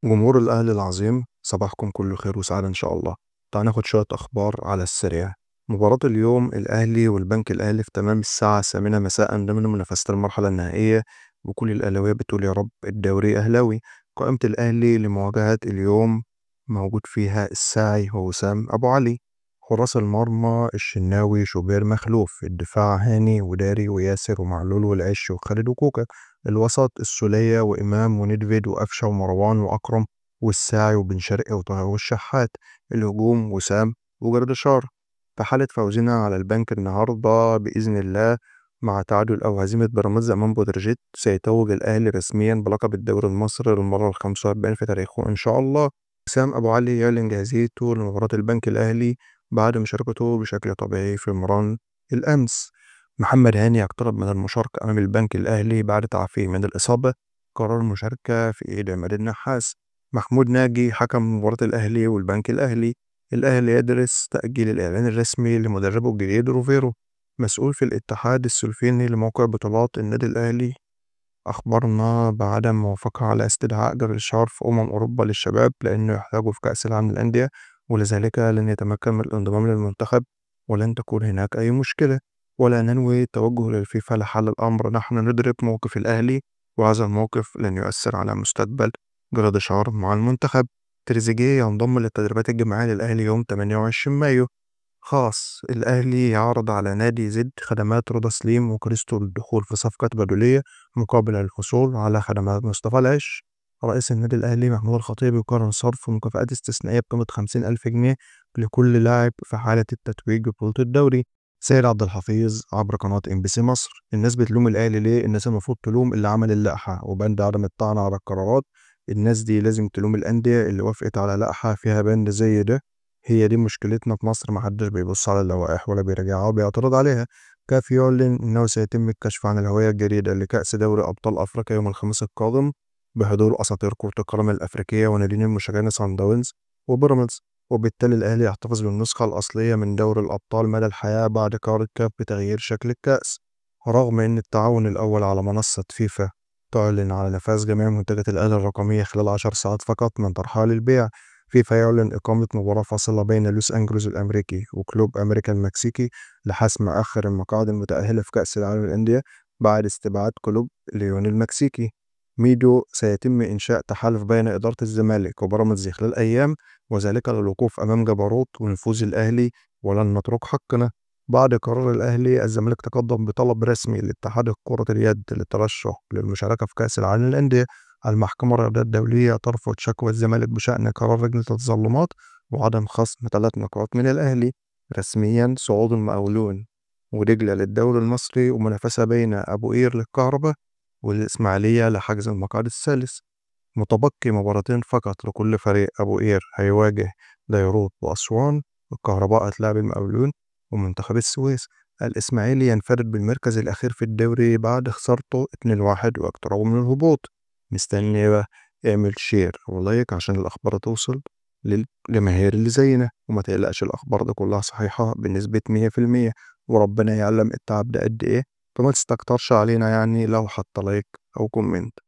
جمهور الأهلي العظيم، صباحكم كله خير وسعادة إن شاء الله. تعال ناخد شوية أخبار على السريع. مباراة اليوم الأهلي والبنك الأهلي في تمام الساعة 8 مساء ضمن منافسة المرحلة النهائية، وكل الأهلاوية بتقول يا رب الدوري أهلاوي. قائمة الأهلي لمواجهة اليوم موجود فيها الساعي ووسام أبو علي، حراس المرمى الشناوي شوبير مخلوف، الدفاع هاني وداري وياسر ومعلول والعش وخالد وكوكا، الوسط السولية وإمام وندفيد وقفشة ومروان وأكرم والساعي وبن شرقي وطاهر والشحات، الهجوم وسام وجردشار. في حالة فوزنا على البنك النهارده بإذن الله مع تعادل أو هزيمة بيراميدز أمام بتروجيت، سيتوج الأهلي رسميا بلقب الدوري المصري للمرة ال45 في تاريخه إن شاء الله. وسام أبو علي يعلن جاهزيته لمباراة البنك الأهلي بعد مشاركته بشكل طبيعي في مران الأمس. محمد هاني يقترب من المشاركة أمام البنك الأهلي بعد تعافيه من الإصابة، قرار المشاركة في إيد عماد النحاس. محمود ناجي حكم مباراة الأهلي والبنك الأهلي. الأهلي يدرس تأجيل الإعلان الرسمي لمدربه الجديد روفيرو. مسؤول في الاتحاد السلوفيني لموقع بطولات النادي الأهلي أخبرنا بعدم موافقة على استدعاء جريشار في أوروبا للشباب لأنه يحتاجه في كأس العالم للأندية، ولذلك لن يتمكن من الانضمام للمنتخب ولن تكون هناك أي مشكلة، ولا ننوي التوجه للفيفا لحل الأمر. نحن ندرك موقف الأهلي وهذا الموقف لن يؤثر على مستقبل جراديشار مع المنتخب. تريزيجيه ينضم للتدريبات الجماعية للأهلي يوم 28 مايو. خاص الأهلي يعرض على نادي زد خدمات رضا سليم وكريستو للدخول في صفقة تبادلية مقابل الحصول على خدمات مصطفى العش. رئيس النادي الأهلي محمود الخطيب يقرر صرف مكافآت استثنائية بقيمة 50,000 جنيه لكل لاعب في حالة التتويج ببطولة الدوري. سيد عبد الحفيظ عبر قناة ام بي سي مصر: الناس بتلوم الأهلي ليه؟ الناس المفروض تلوم اللي عمل اللائحة وبند عدم الطعن على القرارات. الناس دي لازم تلوم الأندية اللي وافقت على لائحة فيها بند زي ده. هي دي مشكلتنا في مصر، محدش بيبص على اللوائح ولا بيراجعها وبيعترض عليها. كاف يعلن إنه سيتم الكشف عن الهوية الجديدة لكأس دوري أبطال أفريقيا يوم الخميس القادم بحضور أساطير كرة القدم الأفريقية وناديين المشجعين سان داونز وبيراميدز، وبالتالي الأهلي يحتفظ بالنسخة الأصلية من دوري الأبطال مدى الحياة بعد قرار الكاف بتغيير شكل الكأس. رغم أن التعاون الأول على منصة فيفا تعلن على نفاذ جميع منتجات الأهلي الرقمية خلال 10 ساعات فقط من طرحها للبيع. فيفا يعلن إقامة مباراة فاصلة بين لوس أنجلوس الأمريكي وكلوب أمريكا المكسيكي لحسم آخر المقاعد المتأهلة في كأس العالم للأندية بعد استبعاد كلوب ليون المكسيكي. ميدو سيتم إنشاء تحالف بين إدارة الزمالك وبيراميدز خلال أيام، وذلك للوقوف أمام جبروت ونفوذ الأهلي، ولن نترك حقنا. بعد قرار الأهلي، الزمالك تقدم بطلب رسمي لاتحاد كرة اليد للترشح للمشاركة في كأس العالم للأندية. المحكمة الرياضية الدولية ترفض شكوى الزمالك بشأن قرار لجنة التظلمات وعدم خصم 3 نقاط من الأهلي. رسميا صعود المقاولون ودجلة للدوري المصري ومنافسة بين أبو قير للكهرباء والإسماعيلية لحجز المقعد الثالث. متبقي مباراتين فقط لكل فريق، أبو قير هيواجه ديروت وأسوان، والكهرباء هتلاعب المقاولون ومنتخب السويس. الإسماعيلي ينفرد بالمركز الأخير في الدوري بعد خسارته 2-1 واقترابه من الهبوط. مستني بقى؟ اعمل share و like عشان الأخبار توصل للجماهير اللي زينا، وما تقلقش الأخبار دي كلها صحيحة بنسبة 100%، وربنا يعلم التعب ده قد إيه، فما تستكترش علينا لو حتى like أو comment.